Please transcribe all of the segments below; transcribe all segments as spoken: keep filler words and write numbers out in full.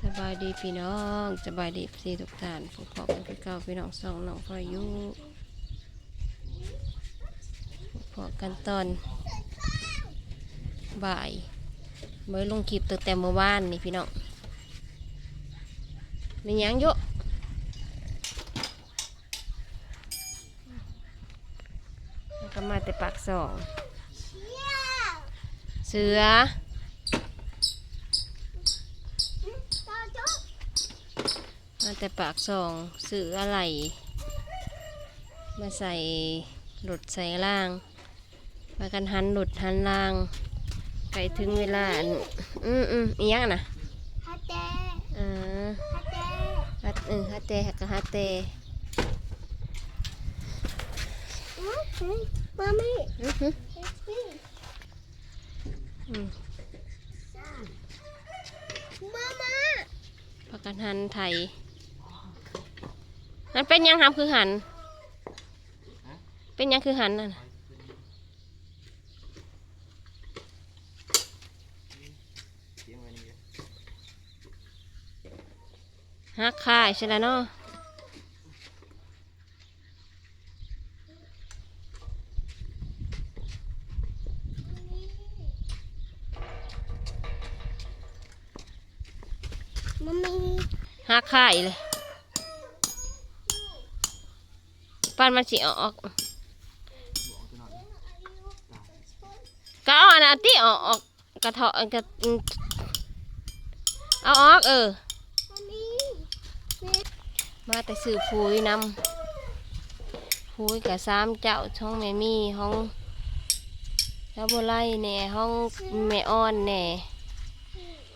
สบายดีพี่น้อง สบายดีพี่ทุกท่าน พบกันคือเก่าพี่น้อง ช่องน้องพายุ พบกันตอนบ่าย บ่ได้ลงคลิปตั้งแต่เมื่อวานนี่พี่น้อง แม่นหยังเยอะ แล้วก็มาแต่ปากซอง เสือ มาแต่ปากซอง ซื้ออะไหล่ มาใส่รถใส่ราง พากันหันรถหันราง ใกล้ถึงเวลาอัน อืมอืม อีหยังนะ ฮาเต เออ ฮาเต ฮัด เออ ฮาเต ก็ฮาเต อืมอืม มามี่ อือหือ อืม มาม่า พากันหันไถ มันเป็นหยังหำคือหัน เป็นหยังคือหันนั่นน่ะ หักคายใช่แล้วเนาะ มันมี หักคายเลย ปันมันสิออก ก็เอาอันนั้นติออก กระเทาะ กระ เอาออก เออ มันมี มาแต่ซื้อปุ๋ยนำ ปุ๋ยกับสามเจ้า ของแม่มี ของสาวบัวไลแหน่ ของแม่อ่อนแหน่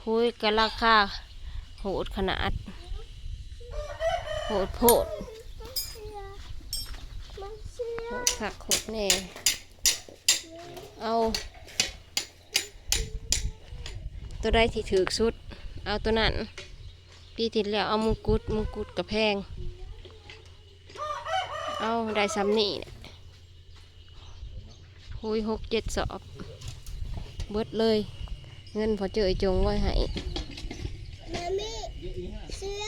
ปุ๋ยกับราคาโหดขนาด โหดโพด โหดคักโหดแหน่ เอา ตัวใดที่ถืกสุด เอาตัวนั้น ปีที่แล้วเอามงกุฎ มงกุฎกะแพง เอาได้ซ้ำนี่แหละ หุย หกเจ็ดสอบ เบิดเลย เงินพ่อเจ้ยจงไว้ให้ มามี่ เสือ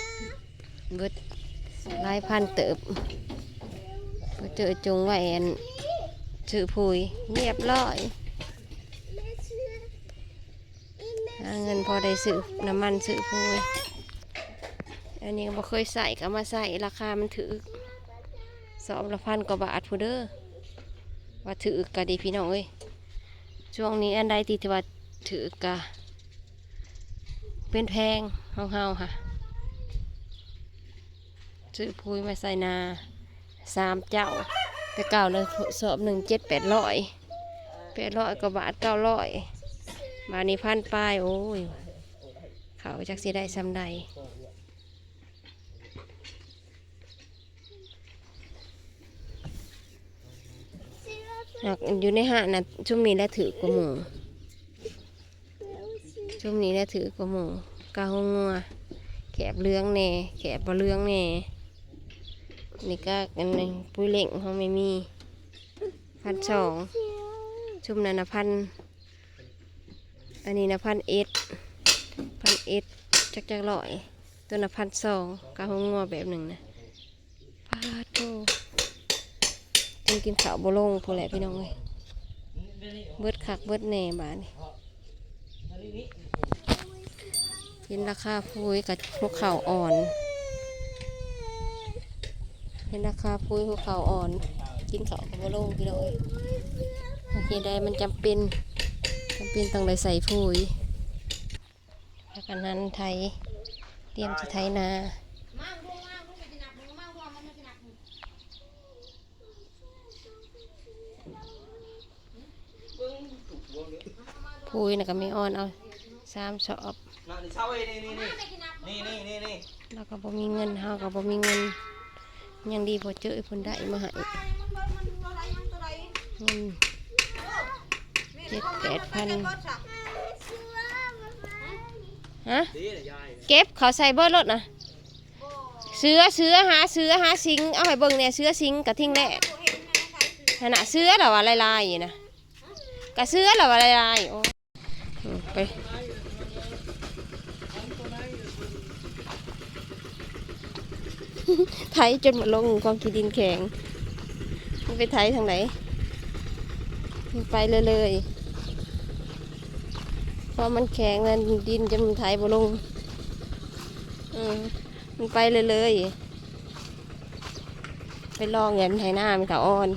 เบิดหลายพันเติบ พ่อเจ้ยจงไว้อัน ซื้อปุ๋ย เรียบร้อย แม่เสือ หาเงินพอได้ซื้อน้ำมันซื้อปุ๋ย อันนี้ก็บ่เคยใส่ก็มาใส่ ราคามันถืก สอบละพันกว่าบาทพุ้นเด้อ ว่าถืกก็ดีพี่น้องเอ้ย ช่วงนี้อันใดที่ว่าถืกก็เป็นแพงของเฮาค่ะ ซื้อปุ๋ยมาใส่นา สามเจ้า แต่เก่านะ สอบหนึ่งเจ็ดแปดร้อย แปดร้อยกว่าบาท เก้าร้อย บาทนี้พันปลาย โอ้ย เขาจักสิได้ส่ำใด หากอยู่ในห้างน่ะ ซุมนี้แหละถืกกว่าหมู่ ซุมนี้แหละถืกกว่าหมู่ กาหัวงัว แคบเหลืองแหน่ แคบบ่เหลืองแหน่ นี่ก็อันหนึ่ง ปุ๋ยเล็งของแม่มี พันสอง ซุมนั้นน่ะพัน อันนี้น่ะพันเอ็ด พันเอ็ด จักจักร้อย ตัวน่ะพันสอง กาหัวงัวแบบหนึ่งนะ ปาดโธ่ จนกินข้าวบ่ลงพู้นแหละพี่น้องเอ้ย เบิดคักเบิดแหน่บาดนี้ เห็นราคาปุ๋ยกับหัวข้าวอ่อน เห็นราคาปุ๋ยหัวข้าวอ่อน กินข้าวก็บ่ลงพี่น้องเอ้ย โอเคได้ มันจำเป็น จำเป็นต้องได้ใส่ปุ๋ย พากันหันไถ เตรียมสิไถนา ปุ๋ยน่ะก็แม่อ่อนเอาสามสอบ แล้วก็บ่มีเงิน เฮาก็บ่มีเงิน ยังดีพ่อเจ้ยเพิ่นได้มาให้ เงินเจ็ดแปดพัน ฮะ เก็บเขาใส่เบิดรถนะ เสือ เสือ หาเสือ หาสิง เอาให้เบิ่งแหน่ เสือ สิง กะทิงแหละ หั่นน่ะ เสือละว่าลายๆนะ กะเสือละว่าลายๆ โอ้ อืม ไป ไถจนบ่ลง กองขี้ดินแข็ง มันไปไถทางไหน มันไปเลยเลย เพราะมันแข็งแล้ว ดินจะมันไถบ่ลง อืม มันไปเลยเลย ไปลองอย่างไถนามันก็อ่อน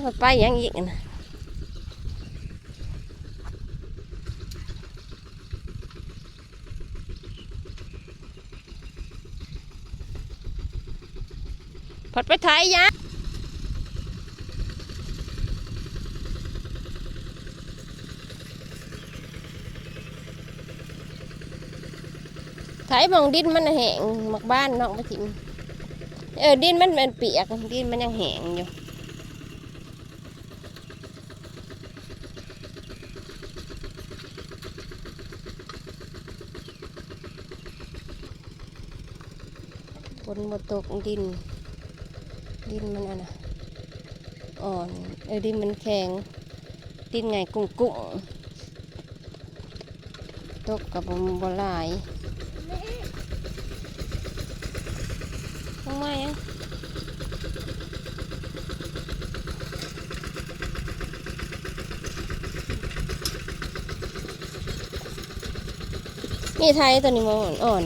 มันไปยังอีกนะ พัดไปไถยะ ไถหม่องดินมันแห้ง หมากบ้านเนาะ มาถิ่ม เออ ดินมันเป็นเปียก ดินมันยังแห้งอยู่ ฝนบ่ตก ดิน ดินมันอันน่ะ อ่อน เออ ดินมันแข็ง ดินไงกุ้งกุ้ง ตกกับบ่ บ่หลาย ลงมายัง นี่ไถตัวนี้มันอ่อน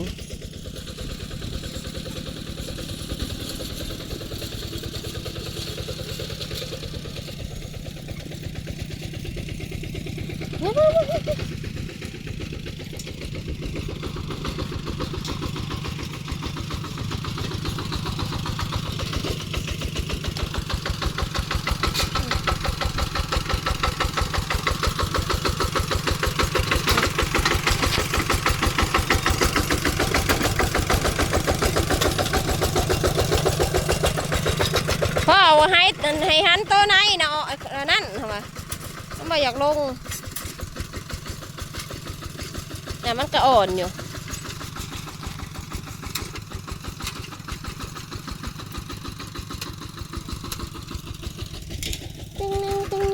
พ่อเอาให้ ให้หันตัวในนะ อันนั้นเหรอวะ มันบ่อยากลง น่ะ มันก็อ่อนอยู่ ติ๊งติ๊งติ๊ง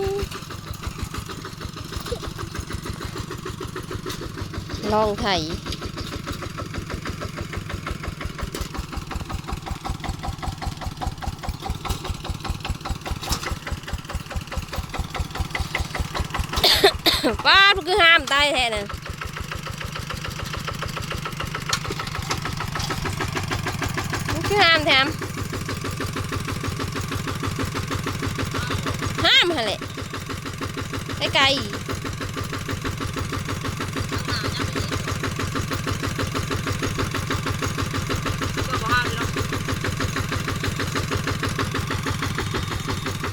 ลองไถ ป๊าด มันคือห้ามตายแท้น่ะ มันคือห้ามแถม ห้ามหั่นแหละ ไกลๆ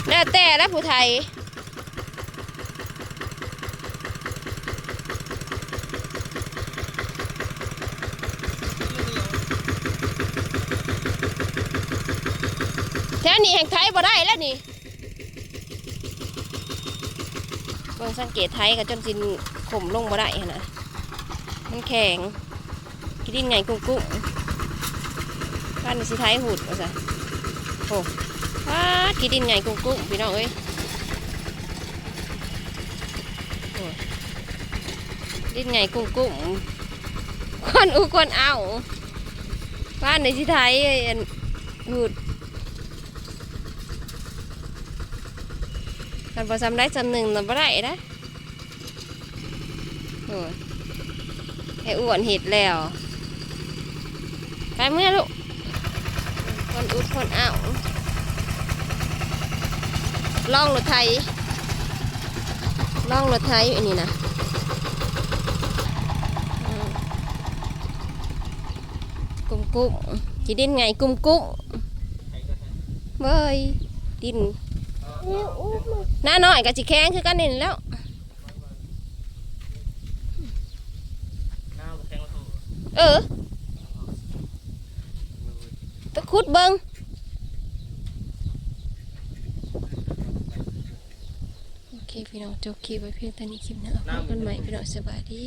แล้วแต่ละผู้ไถ แถวนี้แห่งไถบ่ได้แล้วนี่ เบิ่งสังเกตไถก็จนสินขมลงบ่ได้หั้นนะ มันแข็ง ขี้ดินไงกุ้งกุ้ง บ้านนี้สิไถหูดว่าซะ โอ้ ป๊าด ขี้ดินไงกุ้งกุ้ง พี่น้องเอ้ย โอ้ ดินไงกุ้งกุ้ง คนอู้คนเอา บ้านนี้สิไถอันหูด คันบ่ซ้ำได้ซ้ำหนึ่งน่ะบ่ได้นะ โอ้ย ให้อ้วนเฮ็ดแล้ว ไปเมือลูก คนอุดคนเอา ลองรถไถ ลองรถไถอันนี้นะ อืม กุ้มกุ้ม ขี้ดินไงกุ้มกุ้ม เว้ย ดิน น้าน้อยก็สิแข็งคือกันนี่แล้ว เออ ไปขุดเบิ่ง โอเค พี่น้อง จบคลิปไว้เพียงเท่านี้ คลิปหน้าพบกันใหม่ พี่น้อง สบายดี